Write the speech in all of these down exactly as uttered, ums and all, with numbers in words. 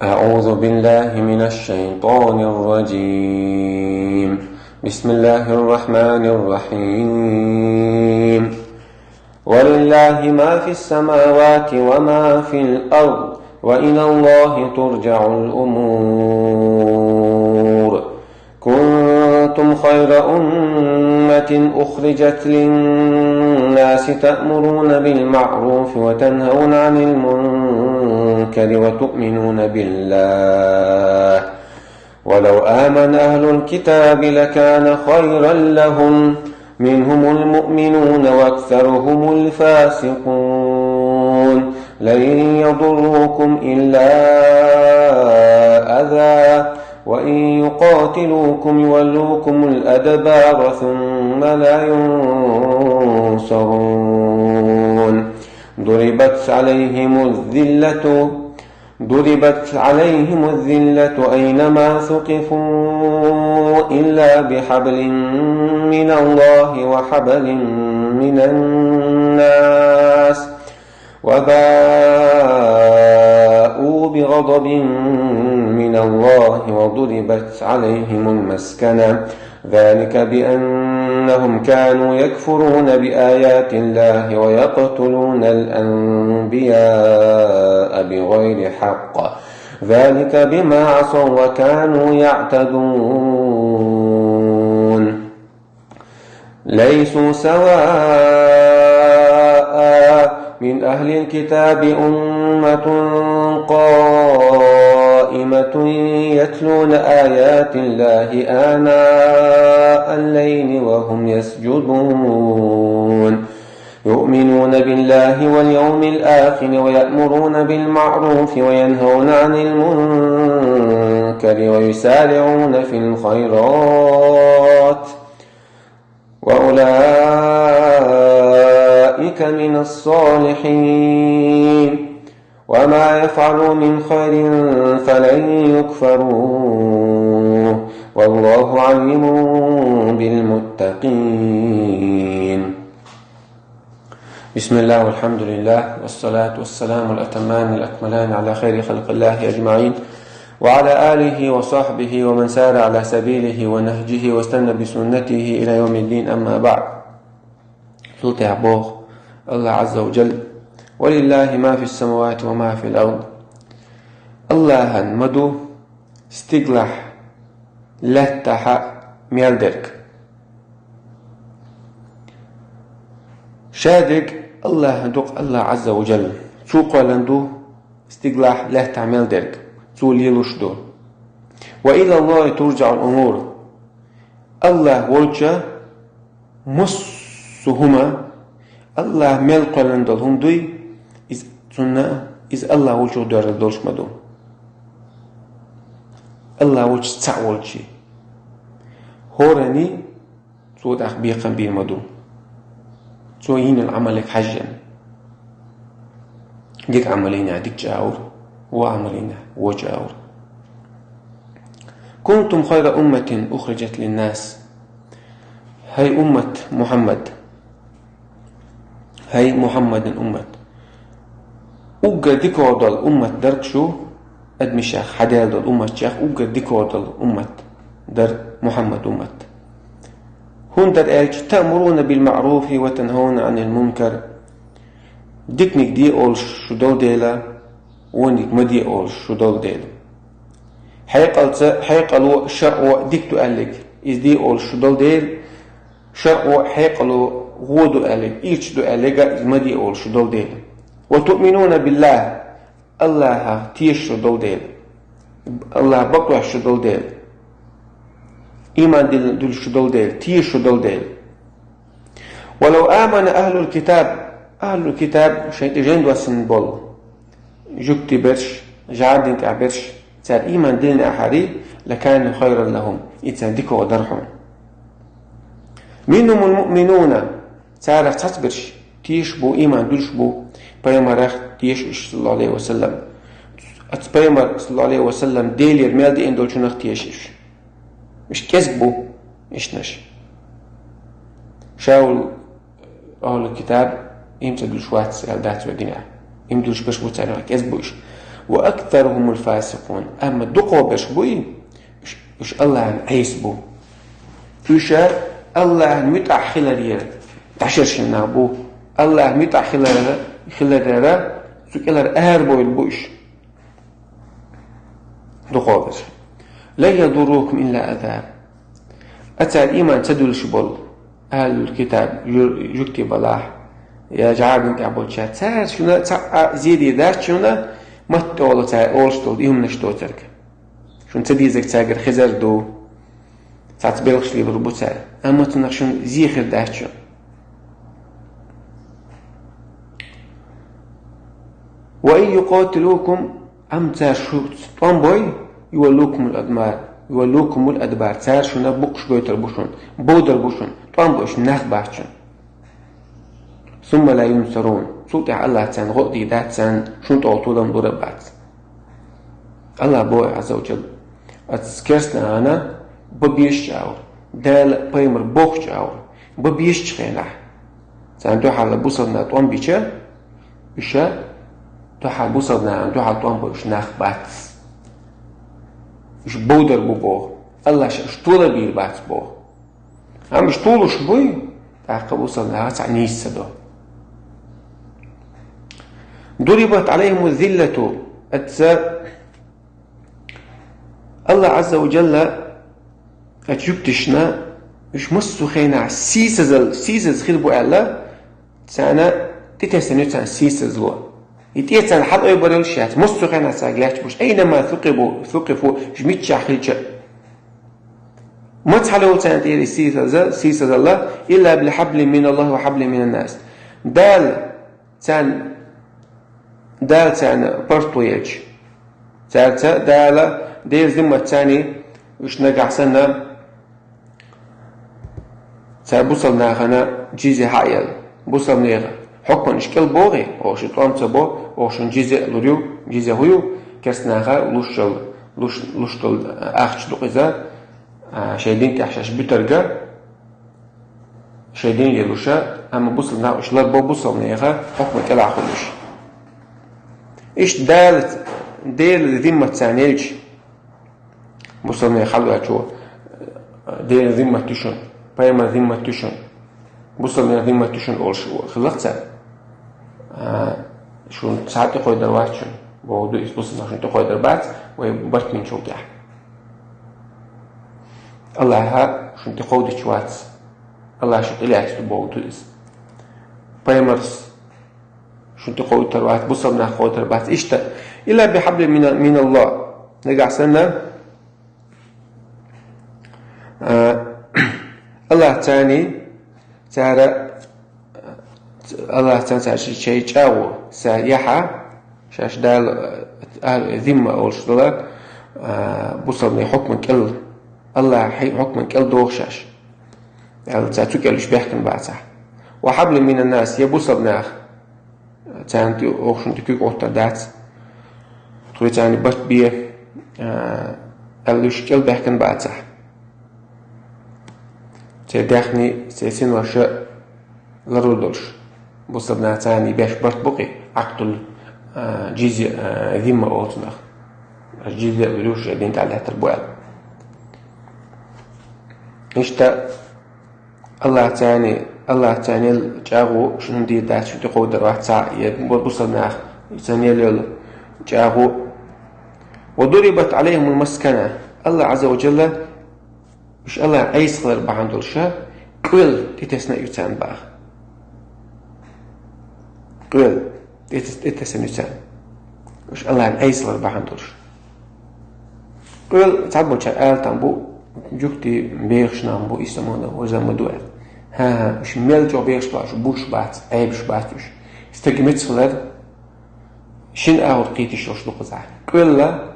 أعوذ بالله من الشيطان الرجيم. بسم الله الرحمن الرحيم. ولله ما في السماوات وما في الأرض، وإلى الله ترجع الأمور. كنتم خير أمة أخرجت للناس تأمرون بالمعروف وتنهون عن المنكر وتؤمنون بالله، ولو آمن أهل الكتاب لكان خيرا لهم، منهم المؤمنون وأكثرهم الفاسقون. لن يضروكم إلا أذى، وإن يقاتلوكم يولوكم الأدبار ثم لا ينصرون. ضربت عليهم الذلة ضربت عليهم الذلة أينما ثقفوا إلا بحبل من الله وحبل من الناس، وباءوا بغضب من الله وضربت عليهم المسكنة، ذلك بأنهم كانوا يكفرون بآيات الله ويقتلون الأنبياء بغير حق، ذلك بما عصوا وكانوا يعتدون. ليسوا سواء، من أهل الكتاب أمة قائمة يتلون آيات الله آناء الليل وهم يسجدون، يؤمنون بالله واليوم الآخر ويأمرون بالمعروف وينهون عن المنكر ويسارعون في الخيرات، وأولئك من الصالحين، وما يفعلوا من خير فلن يكفروه، والله عليم بالمتقين. بسم الله والحمد لله والصلاة والسلام الأتمان الأكملان على خير خلق الله أجمعين، وعلى آله وصحبه ومن سار على سبيله ونهجه واستنى بسنته إلى يوم الدين، أما بعد. Цул тӀехьа боху Аллах Азза ва Джалла: «ولله ما في السماوات وما في الأرض». Аллахьан ма ду стиглахь, лаьттахьа мел дерг. Шадерг Аллахьан ду-кх, Аллах Азза ва Джалла. Цо кхоьллина ду стиглахь, лаьттахь мел дерг. Цо лелош ду. «وإلى الله ترجع الأمور». Аллах волча массо а хӀума, Аллах мел кхоьллина долу хӀума дуй, иза цунна, иза Аллах волчух доьрзур долуш ма ду. Аллах волчу цхьаъ волчий. ХӀоранний цо тӀаккха бекхам бийр ма ду. Цо йина йолу Ӏамалега хьаьжжина. Дика Ӏамал йинехь дика чӀагӀ а, вон Ӏамал йинехь вон чӀагӀ а. «كنتم خير أمة أخرجت للناس». ХӀай уммат Мухьаммад! ХӀай Мухьаммадан уммат! Уггар дика долу уммат дара-кх шу, адамашех, хьадаьлла долу умматех уггар дика долу уммат дара Мухьаммад уммат. ХӀунда аьлча: «تأمرون بالمعروف وتنهون عن المنكر». Диканиг де олуш шу долу дела, вониг ма де олуш шу долу дела. Хьекъалца, хьекъало, шаръо дика ду аьллиг, иза де олуш шу долу дела, шаръо, хьекъало гӀо ду аьллиг, ирча ду аьллиг а иза ма де олуш шу долу дела. «وتؤمنون بالله», Аллахьах тешаш шу долу дела, Аллах бакъвеш шу долу дела, иман дил-, дуьллуш шу долу дела, тешаш шу долу дела. «ولو آمن أهل الكتاب», ахьлул китаб, шайн тӀе жин доссийна болу жуьгтий берш, жӀаран дин тӀехь берш, цара иман диллина ахьарий, «لكان خيرا لهم», иза царна дика дара хьуна. «منهم المؤمنون», царах цхьацца берш тешаш бу, иман дуьллуш бу, пайхамарах теша уьш, саллаллаху Ӏалайхи ва саллам. Оцу пайхамар, саллаллаху Ӏалайхи ва саллам, Делера мел деана долчунах теша уьш. Уьш кӀезиг бу, ишнаш. Ша волу ахьлул китаб, иман ца дуьллуш вац аьлла дац вай динехь. Иман дуьллуш берш бу царах, кӀезиг бу уьш. وأكثرهم الفاسقون. Амма дукхагӀберш буй, уьш, уьш Аллахьан Ӏеса бу. Уьш Аллахьан муьтӀахь хиларера дӀашершина нах бу. Аллахьан муьтӀахь хиларера, хиларера цу кӀелара арабовла бу уьш. ДукхагӀберш. لن يضروكم إلا أذى. Ацара иман ца дуьллуш болу, ахьлул китаб, жу-, жуьгти балахь, я жӀарбин тӀехь болчара, цара шуна цхьа а зе дийр дац шуна, матта олу цара олуш долу и хӀуманаш доцург. Шуна ца дезарг цаьргара хезар ду, цхьацца белхаш лелур бу цара. Амма цунах шуна зе хир дац шуна. وإن يقاتلوكم, амма цара шуьца тӀом бой, يولوكم الأدبار, يولوكم الأدبار, цара шуна букъаш гойтур бу шуна, бовдар бу шуна, тӀом бой шуна, нах бац шуна. ثم لا ينصرون, цул тӀаьхьа Аллахьа царна гӀо а дийр дац, царна шуна тӀехула толам лур а бац. Аллахьа боху Ӏазза ва жалла: «Аса керстанашна бан безаш чӀагӀо, Дала пайхамар бохучу чӀагӀо, бан безачу хенахь, царна дуьхьал бусалба нах тӀом бича, уьш дуьхьал бусалба нахана дуьхьал тӀом бо уьш нах бац. Уьш бовдар бу боху. Аллахьа ша уьш тола бийр бац боху». Амма уьш толуш буй, тӀаккха бусалба наха цхьа нийса ца до. ضربت عليهم الذلة, аса Аллахьа Ӏазза ва жалла оцу жуьгташна уьш массо а хенахь сийсазал, сийсаза хир бу аьлла, царна тӀетесна ю царна сийсазло. И тӀе царна хьала ойбар йолуш яц, массо а хенахь цаьрга лаьтташ бу уьш, أينما ثقفوا, ثقفوا, уьш миччахь хилча а. Маца хьала йолу царна тӀера и сийсаза-, сийсазалла, إلا بحبل من الله وحبل من الناس. Дала царна, Дала царна паргӀато елча, цаьрца Дала, Делан зиммат царний, уьш нагахь санна, цара бусалба нахана джизья хьаелла. Бусалба нехан хьукманаш кӀел богӀий, оха шуна тӀом ца бо, оха шуна джизья а лур ю, джизья хӀун ю, керстанаха луш йолу, луш, луш долу ахча ду-кх иза, а, шайн дин тӀехь шаьш буьтург, шайн дин лелош, амма бусалба нах уьш ларбо бусалба нехан хьукман кӀелахь хуьлуш. Иштта Дала, Делан зиммат царна елча, бусалба нехан хьалаваьлчо, Делан зиммат ю шуна, пайхамаран зиммат ю шуна, бусалба нехан зиммат ю шуна олуш хилла-кх цара. А, шуна цхьа а тӀекхойдар вац шуна, бохург ду иза, бусалба нах шуна тӀекхойдар бац, вай барт бинчул тӀаьхьа. Аллахьа шуна тӀекховдийта вац, Аллахьа шуна тӀелаьцна ду бохург ду иза. Пайхамарс шуна тӀекховдийтар вац, бусалба нах кховдийтар бац. Иштта, إلا بحبل من، من الله. Нагахь санна, а, Аллахьа царний, цара, Аллахьа царна цара ши-, шайн чӀагӀо са яхьа, шаьш Дала, а, зимма олуш долу, а, бусалба нехан хьукман кӀел, Аллахьан хьукман кӀел доху шаьш. Аьлла, цара цу кӀел уьш баьхкина бацахь. وحبل من الناس, я бусалба нах, царна тӀе оха шуна тӀе куьг Ӏоттар дац, тхоьца царна барт бе, а, аьлла, уьш кӀел баьхкина бацахь. Церан даьхни, церан синош ларо долуш, бусалба нах царний беш барт бу-кх и, Ӏакъдул, а, джизья, а, зимма олу цунах. Аша джизья а лур ю, шайн дин тӀехь лаьттар бу аьлла. Иштта Аллахьа царний, Аллахьа царна елла чӀагӀо шуна дийр дац, шуна тӀекховдар вац цхьа а, я бу-, бусалба нах царна елла йолу чӀагӀо. وضربت عليهم المسكنة. Аллахьа Ӏазза ва жалла уьш Аллахьан Ӏеса хилар бахьана долуш, къоьлла тӀетесна а ю царна боху. Къоьлла тӀетес-, тӀетесна ю царна. Уьш Аллахьан Ӏеса хилар бахьана долуш. Къоьлла цхьаболчара ала там бу, жуьгти бехаш нах ма бу, и самана ваза ма ду аьлла. ХӀан-хӀа, уьш мел чӀогӀа бехаш бу, уьш буш бац, Ӏебаш бац уьш. Стаг меца хилар шина агӀор кхеташ йолуш ду кхузахь. Къоьлла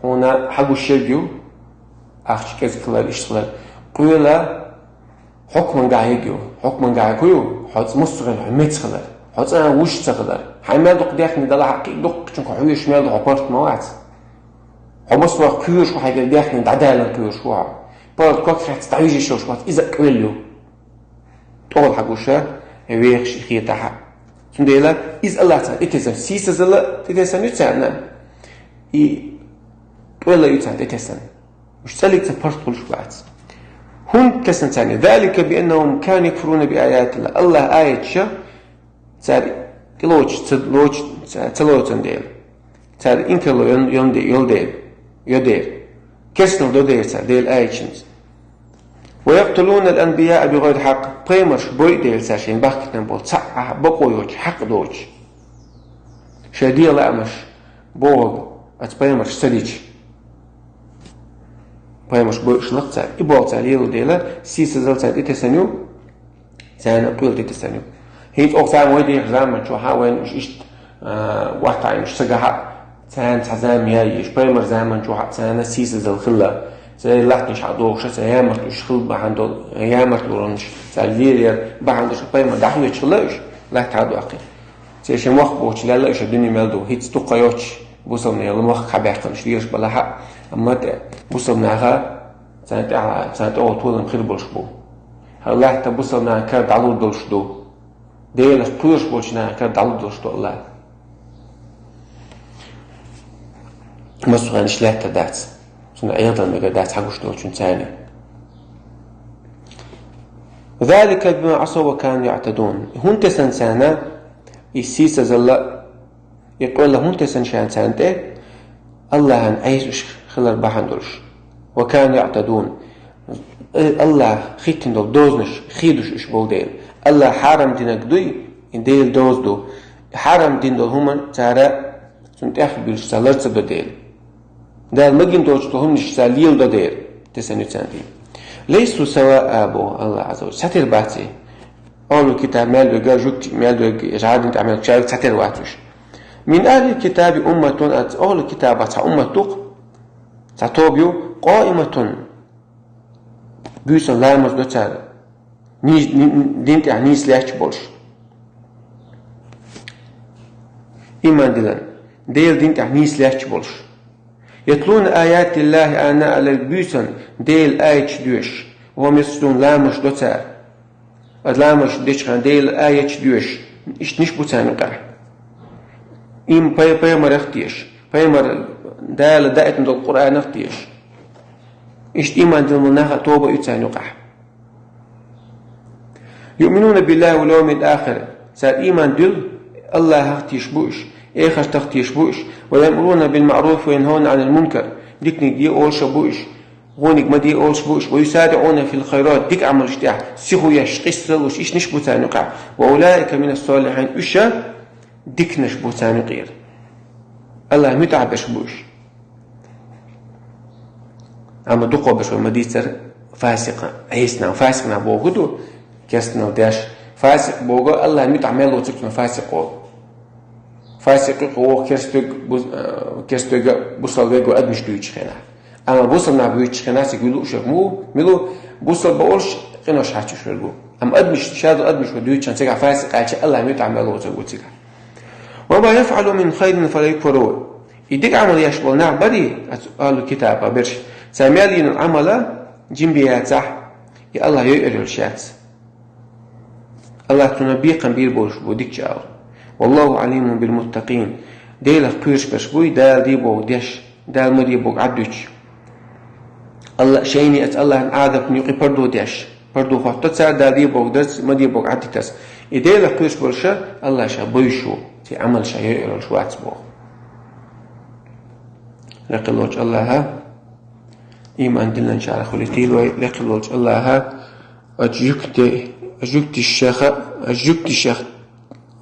хьуна хьагуш ерг ю, ахча кӀезиг хилар, иштта хилар. Къоьлла хьукман гӀайг ю, хьукман гӀайг хӀун ю, хьо цӀа массо а хьо меца хилар, хьо цӀа вуш ца хилар. Хьайн мел дукха даьхни далахь а, кхин дукхачунга хьо хьоьжуш мел ду, хьо паргӀат ма вац. Хьо массо а кхоьруш ву, хьайгара даьхни дӀадалар кхоьруш ву хьо. ПаргӀат ког хецна дӀавижиш йолуш вац, иза а къоьлла ю. ТӀехула хьагуш вехаш хетахь а. Цундела иза Аллахьа царна тӀетесна, сийсазалла тӀетесна ю царна. И къола ю царна тӀетессан. Уж цӀалица паргӀат хуьлуш бац. ХӀунда тесна царна? ذلك بأنهم كانوا يكفرون بآيات الله. АллахӀа аяташ цар тӀелоцуш ца лоцу, ца, ца лоцун дела. Цар инкарло йо, йо де, йо дела. Йо дела. Керстанал до дела цар Делан аяташца. ويقتلون الأنبياء بغير حق. Пайхамарш бойу дела цар шайна бахкийтина болу цхьа а бакъо йоцуш, хьакъ доцуш. Шайн дегӀан лаамаш бохург, оцу пайхамарш ца дича. Пайхамарш бойуш лакха цара. И болу цара лело дела, сийсазал царна тӀетессан ю, царна къола тӀетессан ю. ХӀинца оха царна вай дехачу заман чохь а вайна уьш иштта, а, ваттахь уьш ца гахь а, царна цхьа зама яй, уьш пайхамар заман чохь а царна сийсазал хилла. Церан латтанаш хьа дохуша, церан ямарт уьш хилла бахьана долу, ямартлонаш, цара лелаяр бахьана долуш пайхамар дӀахоьцуш хилла уьш, латта хьа доккхий. Церан шайн мохк бохучу лелла уьш дуьне мел ду, хӀинца дукха йоцуш, бусалбанийн мохк хьа баьккхина уьш лелаш балахь а, амма тӀе, бусалбанаха царна тӀехь, царна тӀехула толам хир болуш бу. ХӀара латта бусалбанан кара дӀалур долуш ду. Делах кхоьруш болчу нахана кара дӀалур долуш ду АллахӀ. Массо а хенаш лаьттар дац. Цунна Ӏеха дан мегар дац хьагуш долчун царна. ذلك بما عصوا وكانوا يعتدون. ХӀунда тесна царна и сийсазалла, и къола хӀунда тесна шайна царна тӀе, АллахӀан Ӏеса уьш хилар бахьана долуш. وكانوا يعتدون. Э, АллахӀа хӀиттина долу дозанаш хедуш уьш болу дела. АллахӀа хьарам динарг дуй, и Делан доза ду. Хьарам дина долу хӀума цара цунна тӀехбуьйлуш ца лар ца до дела. Дала магийна доцу хӀуманаш ца леладо дела, тесна ю царна дела. ليسوا سواء, боху АллахӀа Ӏазза ва Жалла. Цхьатера бац и. Ахьлул китаб мел верг, жугтий мел верг, жӀадин тӀехь мел чарг цхьатера вац уьш. من أهل الكتاب أمة, оцу ахьлул китабах цхьа уммат ду-кх, цхьа тоба ю, قائمة, буьйсанна ламаз до цара, ни-, ни-, дин тӀехь нийса лаьтташ болуш. Иман диллина, Делан дин тӀехь нийса лаьтташ болуш. يتلون آيات الله آناء الليل, буьйсанна Делан аяташ доьшуш, وهم يسجدون, ламазаш до цара. Аса ламазаш дечу хенахь Делан аяташ доьшуш, иштаниш бу царна юкъахь. Им пай-, пайхамарах а тешаш, пайхамар Дала даийтина долу Къуръанах а тешаш. Иштта иман дина наха тоба ю царна юкъахь. يؤمنون بالله واليوم الآخر, цара иман дуьллу, АллахӀах а тешаш бу уьш, эхартах а тешаш бу уьш, ويأمرون بالمعروف وينهون عن المنكر, диканиг де олуш а бу уьш, вониг ма де олуш бу уьш, ويسارعون في الخيرات, дика Ӏамалш тӀехь сихо еш, къийсалуш, иштаниш бу царна юкъахь. وأولئك من الصالحين, уьш а диканаш бу царна юкъера. АллахӀан муьтӀахь берш бу уьш. Амма дукхо берш вай ма дийцара фасикъ, Ӏеснах, фасикънах боху ду, керстанал деш. Фасикъ боху АллахӀан муьтӀахь мел воцург цунах фасикъ олу. Фасикъ юкъа вогӀу керстиг, бу-, э, керстига, бусалба верг адамаш дуьйцучу хенахь. Амма бусалба нах буьйцучу хенахь цига вуьллу уьш, му, милу бусалба олуш, къинош хьаьчуш верг ву. Амма адамаш, шадолу адамаш ву дуьйцучу хенахь, цигахь фасикъ аьлча, АллахӀан муьтӀахь мел воцург ву цигахь. وما يفعلوا من خير فلن يكفروه. И дика Ӏамал еш болу нах барий, оцу ахьлул китаба берш, цара мел йина Ӏамала жимби яцахь, и АллахӀ йойур йолуш яц. АллахӀ цунах бекхам бийр болуш бу дикачу агӀор. والله عليم بالمتقين. Делах кхоьруш берш буй, Дала де бохург деш, Дала ма де бохург Ӏаддуьтуш. АллахӀ шайна, оцу АллахӀан Ӏазапна юкъе пардо деш, пардо хӀотто цара, Дала де бохург дарца, ма де бохург Ӏаддитарца. И Делах кхоьруш болуша АллахӀ ша бовзуш ву, церан Ӏамал ша йойур йолуш вац боху. Лекхаллочу АллахӀа иман диллинчарах хуьлийтийла вай, лекхаллочу АллахӀа оцу жуьгти-, жуьгтишеха, жуьгтишех-,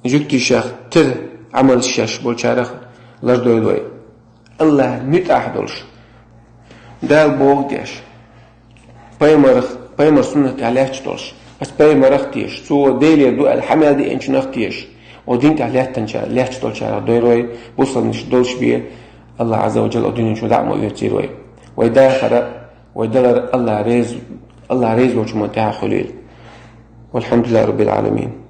жуьгтишех тера Ӏамал шаьш болчарах лардойла вай. АллахӀан муьтӀахь долуш, Дала бохург деш, пайхамарах, пайхамар суннат тӀехь лаьтташ долуш, аса пайхамарах а тешаш, цо Делера ду аьлла хьан мел деанчунах а тешаш, о дин тӀехь лаьттанча-, лаьтташ долчарах дойла вай, бусалбанаш долуш бе, АллахӀ Ӏазза ва Жалла о дуьнен чу дӀа а ма оьцийла вай. Вай дахара, вай далара АллахӀ реза, АллахӀ реза волчу хӀуманна тӀехь а хуьлийла. والحمد لله رب العالمين.